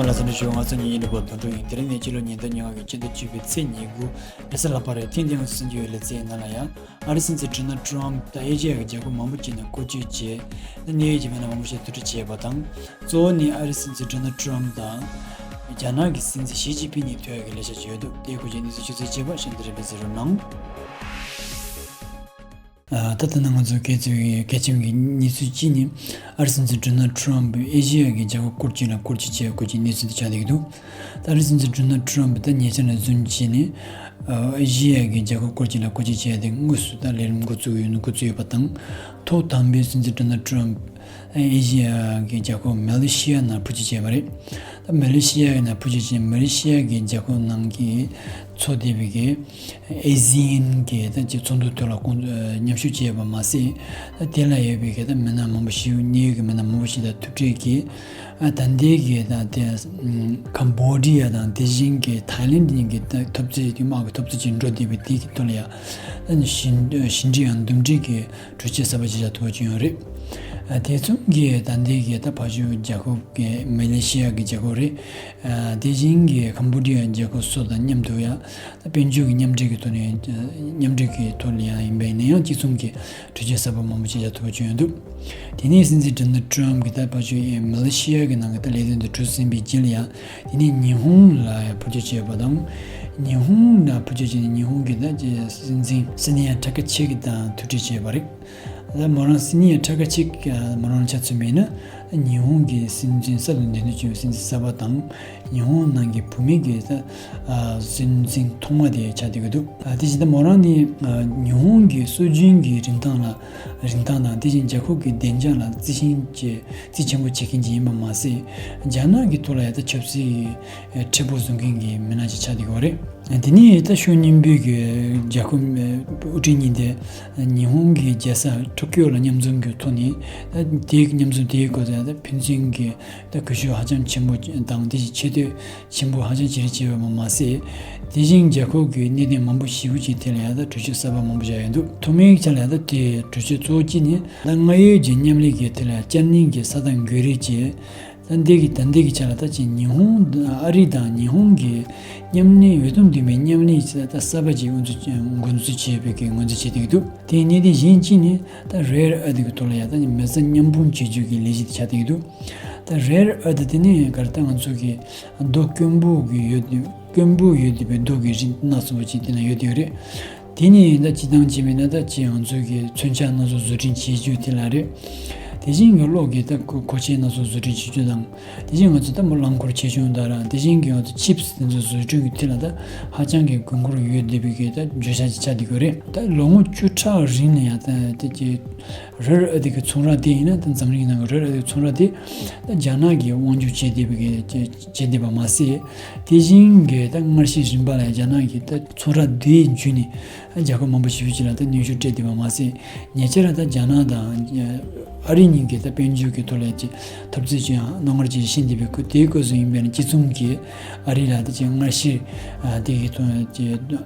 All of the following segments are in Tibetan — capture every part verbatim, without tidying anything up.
ལ་ཚོ་འདྲི་ཞུ། ང་ཚོ་ཉིན་ཡིན་པ་དོན་གྲུབ་ཡིན། དེ་རིང་ནས་ཕྱི་ལོ་ཉིས་སྟོང་ཉི་ལྔ་གི་ཕྱི་ཟླ་བཅུ་པའི་ཚེས་ཉེར་དགུ་རེས་གཟའ་ལྷག་པ་རེད། ཐེངས་འདིའི་ང་ཚོ་གསར་འགྱུར་ལེ་ཚན་ནང་ལ་ཡང་ཨ་རིའི་སྲིད་འཛིན་ཌོ་ནལ་ཊམ་དང་ཨེ་ཤེ་ཡ་གི་རྒྱལ་ཁབ་མང་པོ་ཅིག་ནང་སྐོར་སྐྱོད་བྱས། གནད་ཡོད་ཀྱི་མི་སྣ་མང་པོ་ཞིག་ཐུག་འཕྲད་བྱས་པ་དང་། གཙོ་བོ་ནི་ཨ་རིའི་སྲིད་འཛིན་ཌོ་ནལ་ཊམ་དང་རྒྱ་ནག་གི་སྲིད་འཛིན་ཞི་ཅིན་ཕིང་གཉིས་ཐུག་ཡག་གི་ལས་འཆར་ཅིག་ཡོད་འདུག་དེའི་སྐོར་གྱི་གནས་ཚུལ་ཆུ་ཚོད་བཅུ་པ་ཤན་ཏི་རེ་བེ་ཟེར་རོ་ནང་། ད་ལྟ་ང་ཚོ་གལ་ཆེ་བའི་གལ་ཆེ་བའི་གནས་ཚུལ་གཅིག་ནི། ཨ་རིའི་སྲིད་འཛིན་ཌོ་ནལ་ཊམ་ཨེ་ཤེ་ཡ་གི་རྒྱལ་ཁབ་སྐོར་གཅིག་ལ་སྐོར་གཅིག་བྱས་སྐོར་གྱི་གནས་ཚུལ་དེ་ཆགས་བསྡད་ཀྱི་འདུག་ད་ཨ་རིའི་སྲིད་འཛིན་ཌོ་ནལ་ཊམ་ད་ཉེ་ཆར་ནས་བཟུང་བྱས་ནས་ཨེ་ཤེ་ཡ་གི་རྒྱལ་ཁབ་སྐོར་གཅིག་ལ་སྐོར་གཅིག་བྱས་ཏེ་དངོས་སུ་ད་ལས་རིམ་འགོ་བཙུགས་ཡོད་འགོ་བཙུགས་ཡོད་པ་དང་། ཐོག་དང་པོའི་སྲིད་འཛིན་ཌོ་ནལ་ཊམ་ཨེ་ཤེ་ཡ་གི་རྒྱལ་ཁབ་མ་ལེ་ཤི་ཡ་ནང་འཕུར་སྐྱོད་བྱས་པ་རེད། ད་མ་ལེ་ཤི་ཡ་ནང་འཕུར་སྐྱོད་བྱས། མ་ལེ་ཤི་ཡ་གི་རྒྱལ་ཁབ་ནང་གི་འཚོ་བསྡད་པའི་གི་ཨེ་སི་ཡན་གྱི་ད་ཅིག་ཚོགས་འདུ་ཐོག་ལ་ཁོང་ཚོ་མཉམ་ཞུགས་བྱས་པ་མ་ཟད། ད་དེ་ལ་ཡོད་པའི་གི་ད་མི་སྣ་མང་པོ་ཞིག་གནད་ཡོད་ཀྱི་མི་སྣ་མང་པོ་ཞིག་དང་ཐུག་འཕྲད་ཀྱིས། ཨ་ད་ལྟའི་གི་ད་དེ་ཁམ་བྷོ་ཌི་ཡ་དང་དེ་བཞིན་གྱི་ཐའི་ལེན་གཉིས་ཀྱི་ད་འཐབ་རྩོད་དེ་དམག་གི་འཐབ་རྩོད་ཅིག་འགྲོ་བསྡད་པའི་དེ་གི་ཐོག་ལ་ཡང་ད་ཞི་ཞི་འགྲིག་ཡང་འདུམ་འགྲིག་གི་གྲོས་ཆོད་གསར་པ་ཅིག་བཞག་ཐུབ་པ་ཅིག་ཡོད་རེད། ཨ་དེ་མཚུངས་ཀྱི་ད་ལྟའི་གི་ད་ཕར་ཕྱོགས་རྒྱལ་ཁབ་ཀྱི་མ་ལེ་ཤི་ཡ་གི་རྒྱལ་ཁབ་རེད། ཨ་དེ་བཞིན་གྱི་ཁམ་བྷོ་ཌི་ཡ་རྒྱལ་ཁབ་སོགས་དང་མཉམ་དུ་ཡང་ད་དཔལ་འབྱོར་གྱི་མཉམ་འབྲེལ་གྱི་ཐོག་ནས་མཉམ་འབྲེལ་གྱི་ཐོག་ལ་ཡང་ཡིན་པ་ཡིན་ན་ཡང་གཅིག་མཚུངས་ཀྱི་གྲོས་ཆོད་གསར་པ་མང་པོ་ཅིག་བཞག་ཐུབ་པ་བྱུང་ཡོད་འདུག་དེ་ནས་སྲིད་འཛིན་ཌོ་ནལ་ཊམ་གྱིས་ད་ཕར་ཕྱོགས་མ་ལེ་ཤི་ཡ་གི་ནང་གི་ད་ལས་དོན་དེ་གྲུབ་ཟིན་པའི་རྗེས་ལ་ཡང་དེ་ནས་ཉི་ཧོང་ལ་ཡང་འཕུར་སྐྱོད་བྱས་པ་དང་། ཉི་ཧོང་ལ་འཕུར་སྐྱོད་བྱས་ནས་ཉི་ཧོང་གི་ད་སྲིད་འཛིན་སི་ནི་ཡ་ཊ་ཀ་ཆི་གི་དང་ཐུག་འཕྲད་བྱས་པ་རེད། ད་མོ་རང་སི་ནི་ཡ་ཊ་ཀ་ཆི་མོ་རང་ཆ་མཚོན་པ་ཡིན་ན་ཉི་ཧོང་གི་སྲིད་འཛིན་གསར་དུ་འདེམས་ཐོན་བྱུང་བའི་སྲིད་འཛིན་གསར་པ་དང་། ཉི་ཧོང་ནང་གི་བུད་མེད་ཀྱི་ད་ཨ་སྲིད་འཛིན་ཐོག་མ་དེ་ཆགས་བསྡད་ཀྱི་འདུག་ཨ་དེ་བཞིན་ད་མོ་རང་ནི་ཨ་ཉི་ཧོང་གི་སྲོལ་རྒྱུན་གྱི་རིན་ཐང་ལ་རིན་ཐང་དང་དེ་བཞིན་རྒྱལ་ཁབ་ཀྱི་བདེ་འཇགས་ལ་བརྩི་ཞིང་བྱེད་བརྩི་ཆེན་པོ་བྱེད་མཁན་ཅིག་ཡིན་པ་མ་ཟད། རྒྱ་ནག་གི་ཐོག་ལ་ཡང་ད་ཆབ་སྲིད་མཁྲེགས་པོ་བཟོ་མཁན་གྱི་མི་སྣ་ཅིག་ཆགས་བསྡད་ཀྱི་ཡོད་རེད། དེ་ནས་ད་ཕྱོགས་གཉིས་པོའི་གི་རྒྱལ་ཁབ་དབུ་ཁྲིད་གཉིས་དེ་ཉི་ཧོང་གི་རྒྱལ་ས་ཊོ་ཀིའོ་ལ་མཉམ་འཛོམས་ཀྱི་ཐོག་ནས་ད་དེའི་མཉམ་འཛོམས་དེའི་སྐོར་དུ་ད་ཕན་ཚུན་གྱི་ད་གུས་ཞབས་ཧ་ཅང་ཆེན་པོ་དང་དེ་བཞིན་ཆེ་བསྟོད་ཆེན་པོ་ཧ་ཅང་ཅི་རིགས་བྱས་པ་མ་ཟད། དེ་བཞིན་རྒྱལ་ཁབ་ཀྱི་གནད་དོན་མང་པོ་ཞེ་པོ་ཅིག་ཐད་ལ་ཡང་ད་གྲོས་ཆོད་གསར་པ་མང་པོ་བཞག་ཡོད་འདུག་ཐོག་མའི་ཆ་ལ་ཡང་ད་དེ་གྲོས་ཆོད་གཙོ་བོ་གཅིག་ནི་ད་སྔ་ཡོད་ཀྱི་མཉམ་ལས་ཀྱི་ཐད་ལ་བསྐྱར་ནན་གྱི་ས་དང་འགོས་རེས་བྱས། ད་འདི་གི་ད་འདི་གི་ཆ་ལ་ད་ཅིག་ཉི་ཧོང་ཨ་རི་དང་ཉི་ཧོང་གི་མཉམ་ལས་འོས་བསྡུ་ལྡན་པའི་མཉམ་ལས་ད་གསར་པ་ཅིག་འགོ་འཛུགས་འགོ་འཛུགས་བྱས་པའི་གི་ངོས་འཛིན་བྱེད་ཀྱི་འདུག་དེའི་གནད་དོན་གཞན་གཅིག་ནི་ད་རེར་ཨར་ཐི་གི་ཐོག་ལ་ཡང་ད་མི་སེར་མཉམ་སྤུངས་བྱེད་རྒྱུ་གི་ལས་གཞི་དེ་ཆགས་བསྡད་ཀྱི་འདུག་ད་རེར་ཨར་ཐི་དེ་ནི་ག་རེ་ད་ང་ཚོ་གི་རྡོ་དཀོན་པོ་གི་ཡོད་དཀོན་པོ་ཡོད་བསྡད་པའི་རྡོ་གི་རིགས་སྣ་ཚོགས་པ་ཅིག་དེ་ན་ཡོད་བསྡད་ཡོད་རེད། དེ་ནི་ད་སྤྱིར་བཏང་བྱས་པ་ཡིན་ན་ད་ཅིག་ང་ཚོ་གི་མཚོན་ཆ་སྣ་ཚོགས་བཟོ་སྐྲུན་བྱེད་རྒྱུ་དེ་ལ་རེད། དེ་བཞིན་གི་གློག་གི་ད་མཁོ་མཁོ་ཆས་སྣ་ཚོགས་བཟོ་སྐྲུན་བྱེད་རྒྱུ་དང་། དེ་བཞིན་ང་ཚོ་ད་མོ་རླངས་འཁོར་ཆེ་ཆུང་དང་ར་དེ་བཞིན་གི་ང་ཚོ་ཆིབས་དེ་ཚོ་བཟོ་སྐྲུན་གྱི་ཐད་ལ་ད་ཧ་ཅང་གི་དགོས་མཁོ་ཡོད་བསྡད་པའི་གི་ད་བརྗོད་བྱ་ཅིག་ཆགས་བསྡད་ཀྱི་ཡོད་རེད། ད་ལོ་ངོ་བཅུ་ཕྲག་རིང་ལ་ཡང་ད་དེ་ཀྱི་རེར་ཨར་ཐི་གི་ཚོང་ར་དེ་ཡིན་ན་ད་འཛམ་གླིང་ནང་གི་རེར་ཨར་ཐི་གི་ཚོང་ར་དེ་ད་རྒྱ་ནག་གིས་དབང་སྒྱུར་བྱས་བསྡད་པའི་གི་བྱས་བསྡད་པ་མ་ཟད། དེ་བཞིན་གི་ད་སྔར་བཞིན་རིམ་པ་ལ་རྒྱ་ནག་གིས་ད་ཚོང་ར་དེའི་བརྒྱུད་ནས་རྒྱལ་ཁབ་མང་པོ་ཞེ་པོ་ཅིག་ལ་ད་གནོན་ཤུགས་སྤྲད་བསྡད་པ་མ་ཟད། ཉེ་ཆར་ད་རྒྱ་ནག་དང་ཨ་རི་གཉིས་ཀྱིས་ད་དཔལ་འབྱོར་གྱི་ཐོག་ལ་ཅིག་འཐབ་རྩོད་ཅིག་གནང་གར་ཅིག་ཕྱིན་བསྡད་པའི་སྐོར་དེའི་སྐོར་སུ་ཡིན་པའི་སྤྱི་མཚུངས་ཀྱི་ཨ་རི་ལ་ད་ཅིག་སྔར་བཞིན་དེ་གི་ཐོག་ཅིག་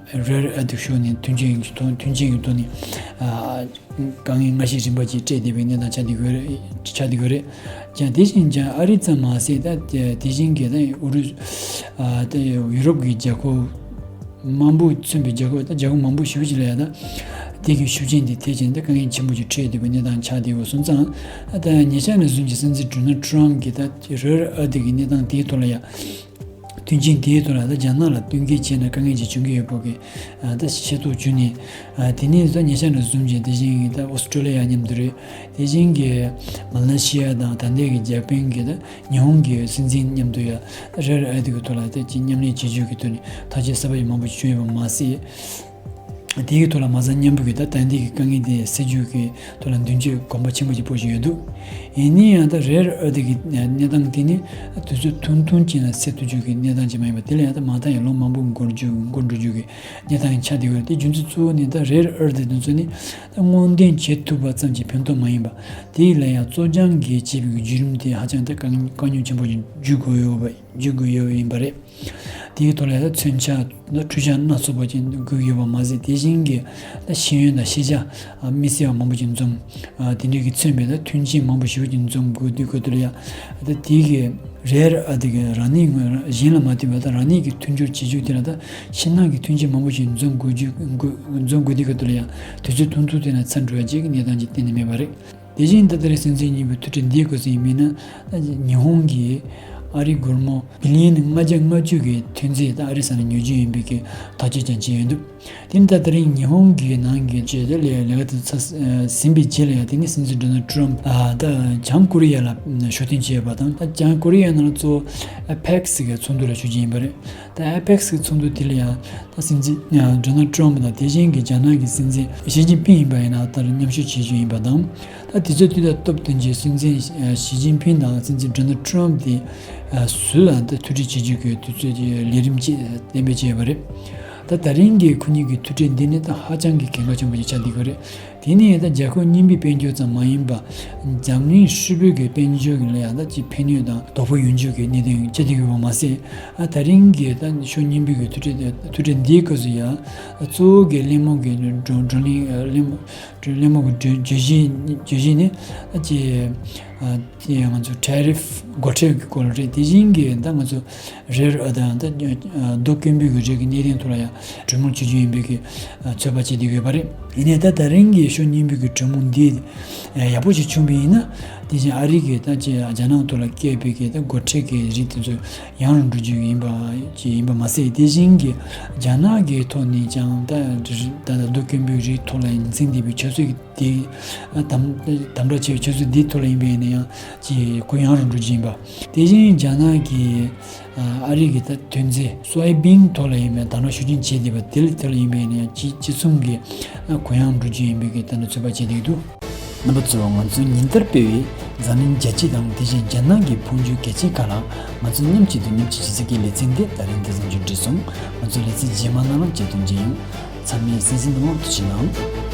རེར་ཨར་ཐི་ཕྱོགས་ནས་མཐུན་རྐྱེན་གྱི་ཐོག་མཐུན་རྐྱེན་གྱི་ཐོག་ནས། དཀའ་ངལ་སྔར་བཞིན་རིམ་པ་ཅིག་སྤྲད་བསྡད་པའི་གནས་སྟངས་ཆགས་བསྡད་ཡོད་རེད། ཆགས་བསྡད་ཡོད་རེད། ཀྱང་དེ་བཞིན་ཀྱང་ཨ་རི་ཙམ་མ་ཟད་ད་དེ་བཞིན་གྱི་ད་ཨུ་རུ་ཨ་ད་ཡུ་རོབ་ཀྱི་རྒྱལ་ཁབ་མང་པོ་མཚོན་པའི་རྒྱལ་ཁབ་ད་རྒྱལ་ཁབ་མང་པོ་ཞེ་པོ་ཅིག་ལ་ཡང་ད་དེ་གི་ཤུགས་རྐྱེན་དེ་ཐེབས་ཀྱིན་ད་དཀའ་ངལ་ཆེན་པོ་ཅིག་འཕྲད་བསྡད་པའི་གནས་སྟངས་ཆགས་བསྡད་ཡོད་སོང་ཙང་། ད་ཉེ་ཆར་ནས་བཟུང་གི་སྲིད་འཛིན་ཌོ་ནལ་ཊམ་གྱིས་ད་རེར་ཨར་ཐི་གི་གནས་སྟངས་དེའི་ཐོག་ལ་ཡང་། མཐུན་རྐྱེན་དེའི་ཐོག་ལ་ད་རྒྱ་ནག་ལ་མཐུན་རྐྱེན་བྱས་ན་དཀའ་ངལ་ཅིག་བྱུང་གི་ཡོད་པོ་གི་ད་ཤེས་རྟོགས་བྱུང་ནས། དེ་ནས་ད་ཉེ་ཆར་ནས་བཟུང་བྱས་དེ་བཞིན་ད་ཨོ་སི་ཀྲོ་ལི་ཡ་མཉམ་དུ་རེད། དེ་བཞིན་གྱི་མ་ལེ་ཤི་ཡ་དང་ད་ལྟའི་གི་ཇ་པན་གྱི་ད་ཉི་ཧོང་གི་སྲིད་འཛིན་མཉམ་དུ་ཡ་རེར་ཨར་ཐི་གི་ཐོག་ལ་ད་ཅིག་མཉམ་ལས་བྱེད་རྒྱུ་གི་ཐོག་ནས་ཐག་གཅོད་གསར་པ་ཡང་མང་པོ་ཞིག་བྱུང་ཡོད་པ་མ་ཟད། དེའི་ཐོག་ལ་མ་རྩ་མཉམ་པོ་གི་ད་ད་ལྟའི་གི་དཀའ་ངལ་དེ་སེལ་རྒྱུ་གི་ཐོག་ལ་མདུན་སྐྱོད་གོམ་པ་ཆེན་པོ་ཅིག་སྤོ་བཞིན་ཡོད་འདུག་ཡིན་ན་ཡང་ད་རེར་ཨར་ཐི་གི་གནས་སྟངས་དེ་ནི་དུས་ཚོད་ཐུང་ཐུང་ཅིག་ནང་སེལ་ཐུབ་རྒྱུ་གི་གནས་སྟངས་ཅིག་མ་ཡིན་པ་དེ་ལ་ཡང་ད་མ་མཐའ་ཡང་ལོ་མང་པོ་འགོར་རྒྱུ་འགོར་འགྲོ་རྒྱུ་གི་གནས་སྟངས་ཡང་ཆགས་བསྡད་ཡོད་རེད། དེ་རྒྱུ་མཚན་གཙོ་བོ་ནི་ད་རེར་ཨར་ཐི་དེ་ཚོ་ནི་ད་སྔོག་འདོན་བྱེད་ཐུབ་པ་ཙམ་གྱིས་ཕན་ཐོགས་མ་ཡིན་པ། དེ་ལ་ཡང་བཙོ་སྦྱང་གི་བྱེད་པའི་བརྒྱུད་རིམ་དེ་ཧ་ཅང་ད་དཀའ་དཀའ་རྙོག་ཆེན་པོ་ཅིག་འཇུག་དགོས་ཡོད་པ་འཇུག་དགོས་ཡོད་པ་ཡིན་པ་རེད། དེའི་ཐོག་ལ་ད་མཚོན་ཆ་ད་འཕྲུལ་ཆས་སྣ་ཚོགས་པ་ཅིག་དགོས་ཡོད་པ་མ་ཟད། དེ་བཞིན་གྱི་ད་ཤེས་ཡོན་དང་ཤེས་བྱ་དམིགས་བསལ་བ་མང་པོ་ཅིག་འཛོམས། དེ་འདྲའི་གི་མཚོན་པའི་ད་མཐུན་རྐྱེན་མང་པོ་ཞེ་པོ་ཅིག་འཛོམས་དགོས་དུས་སྐབས་དེ་ལ་ཡང་ད་དེའི་གི་རེར་ཨ་དེ་གི་རང་ཉིད་ངོས་གཞན་ལ་མ་ལྟོས་པར་ད་རང་ཉིད་ཀྱི་མཐུན་སྦྱོར་བྱེད་རྒྱུ་དེ་ལ་ད་ཕྱི་ནང་གི་མཐུན་རྐྱེན་མང་པོ་ཞིག་འཛོམས་དགོས་རྒྱུ་འཛོམས་དགོས་དུས་སྐབས་དེ་ལ་ཡང་དུས་ཚོད་ཐུང་ཐུང་དེ་ན་ཚར་འགྲོ་ཡ་ཅིག་གི་གནས་སྟངས་ཅིག་གཏན་ནས་མེད་པ་རེད། དེ་བཞིན་ད་ལྟ་རེ་སྲིད་འཛིན་གཉིས་པོའི་ཐུག་འཕྲད་འདིའི་སྐབས་སུ་ཡིན་མིན་ན། ད་ཉི་ཧོང་གིས་ཨ་རིའི་སྒོར་མོ་བི་ལི་ཡན་ལྔ་བརྒྱ་ལྔ་བཅུ་གི་ཐོན་རྫས་ད་ཨ་རི་ས་ནས་ཉོ་རྒྱུ་ཡིན་པའི་གི་ཐག་གཅོད་ཀྱང་བྱས་ཡོད་འདུག་དེ་ནི་ད་ལྟ་རིང་ཉི་ཧོང་གི་ནང་གི་ཆེད་དུ་ལས་ལས་ཀ་དེ་ཚར་ཟིན་པའི་རྗེས་ལ་ཡང་དེ་ནི་སྲིད་འཛིན་ཌོ་ནལ་ཊམ་ཨ་ད་བྱང་ཀོ་རི་ཡ་ལ་ཕྱོགས་སྟོན་བྱས་པ་དང་། ད་བྱང་ཀོ་རི་ཡ་ནང་ལ་གཙོ་བོ་ཨེ་པེག་སི་གི་ཚོགས་འདུ་ལ་ཞུགས་རྒྱུ་ཡིན་པ་རེད། ད་ཨེ་པེག་སི་གི་ཚོགས་འདུ་དེ་ལ་ཡང་ད་སྲིད་འཛིན་ཌོ་ནལ་ཊམ་དང་དེ་བཞིན་གྱི་རྒྱ་ནག་གི་སྲིད་འཛིན་ཞི་ཅིན་ཕིང་ཡིན་པ་ཡིན་ན་ད་མཉམ་ཞུགས་བྱེད་རྒྱུ་ཡིན་པ་དང་། ད་དེ་ཚོ་དུས་དང་སྟབས་བསྟུན་གྱི་སྲིད་འཛིན་ཞི་ཅིན་ཕིང་དང་སྲིད་འཛིན་ཌོ་ནལ་ཊམ་དེ་ཟུར་ལ་ད་ཐུག་འཕྲད་བྱེད་རྒྱུ་གི་དུས་ཚོད་ཀྱི་ལས་རིམ་ཅིག་གཏན་འབེབས་བྱས་པ་རེད། ད་ད་རིང་གི་ཁོ་གཉིས་ཀྱི་ཐུག་འཕྲད་འདི་ནི་ད་ཧ་ཅང་གི་གལ་འགངས་ཆེན་པོ་ཞིག་ཆགས་བསྡད་ཀྱི་རེད། དེ་ནི་ད་རྒྱལ་ཁབ་གཉིས་པོའི་དཔལ་འབྱོར་ཙམ་མ་ཡིན་པར་འཛམ་གླིང་ཧྲིལ་པོའི་གི་དཔལ་འབྱོར་གྱི་ལ་ཡང་ད་ཅིག་ཕན་ནུས་དང་དོ་ཕོག་ཡོང་རྒྱུ་གི་གནད་དོན་ཆགས་བསྡད་ཡོད་པ་མ་ཟད། ཨ་ད་རིང་གི་ད་ཕྱོགས་གཉིས་པོའི་གི་ཐུག་འཕྲད་ཐུག་འཕྲད་འདིའི་སྐབས་སུ་ཡང་གཙོ་བོ་གི་གླེང་མོལ་གི་བགྲོ་བགྲོ་གླེང་གླེང་མོལ་གླེང་མོལ་གི་བརྗོད་བརྗོད་གཞི་བརྗོད་གཞི་ནི་ཨ་ཅིག་ཨ་དེ་ང་ཚོ་ཊེ་རིཕ་སྒོ་ཁྲལ་གྱི་སྐོར་རེད། དེ་བཞིན་གྱི་ད་ང་ཚོ་རེར་ཨ་དང་ད་རྡོ་སྐམ་པོའི་གི་རིགས་ཀྱི་གནད་དོན་ཐོག་ལ་ཡང་གྲོས་མོལ་བྱེད་རྒྱུ་ཡིན་པའི་གི་ཚོད་དཔག་བྱེད་བསྡད་ཡོད་པ་རེད། ཡིན་ནའི་ད་ད་རིང་གི་ཕྱོགས་གཉིས་པོའི་གི་གྲོས་མོལ་འདི་ཡག་པོ་ཞིག་བྱུང་བ་ཡིན་ན། དེ་བཞིན་ཨ་རི་གི་ད་ཅི་རྒྱ་ནག་ཐོག་ལ་བཀལ་བའི་གི་ད་སྒོ་ཁྲལ་གྱི་རིགས་དེ་ཚོ་ཡང་རུ་འགྲོ་རྒྱུ་ཡིན་པ་ཅི་ཡིན་པ་མ་ཟད། དེ་བཞིན་གྱི་རྒྱ་ནག་གི་ཐོག་ནས་ཀྱང་ད་ད་རྡོ་སྐམ་པོའི་རིགས་ཐོག་ལ་ཡང་ཉིན་མཚན་འདས་པའི་ཆབ་སྲིད་ཀྱི་དེ་དམ་དམ་དྲག་ཆེ་བའི་ཆབ་སྲིད་འདིའི་ཐོག་ལ་ཡིན་པ་ཡིན་ན་ཡང་ཅི་གུ་ཡངས་རུ་འགྲོ་རྒྱུ་ཡིན་པ། དེ་བཞིན་རྒྱ་ནག་གི་ཨ་རི་གི་ད་ཐོན་རྫས་སོ་ཡ་བིན་ཐོག་ལ་ཡིན་པའི་ད་ནང་ཤུགས་རྐྱེན་བྱས་བསྡད་པ་དེ་ལ་དེ་ལ་ཡིན་པ་ཡིན་ན་ཡང་ཅི་ཅི་མཚུངས་ཀྱི་གུ་ཡངས་འགྲོ་རྒྱུ་ཡིན་པའི་གི་ད་ནང་ཚོད་དཔག་བྱས་བསྡད་འདུག་རྣམ་པ་ཚོ། ང་ཚོའི་ཉིན་ལྟར་སྤེལ་བའི་འཛམ་གླིང་རྒྱལ་སྤྱི་དང་དེ་བཞིན་རྒྱ་ནག་གི་འཕོ་འགྱུར་གལ་ཆེན་ཁག་ལ་ང་ཚོ་མཉམ་གཅིག་ཏུ་མཉམ་སྤྱོད་བྱེད་ས་གི་ལེ་ཚན་འདི་ད་རིང་འདི་ཙམ་གྱིས་མཇུག་སྒྲིལ་སོང་། ང་ཚོའི་ལེ་ཚན་རྗེས་མ་ནང་ལ་མཇལ་དུ་མཇལ་ཡོང་། ཚང་མས་གསན་གཟིགས་གནང་བར་ཐུགས་རྗེ་གནང་།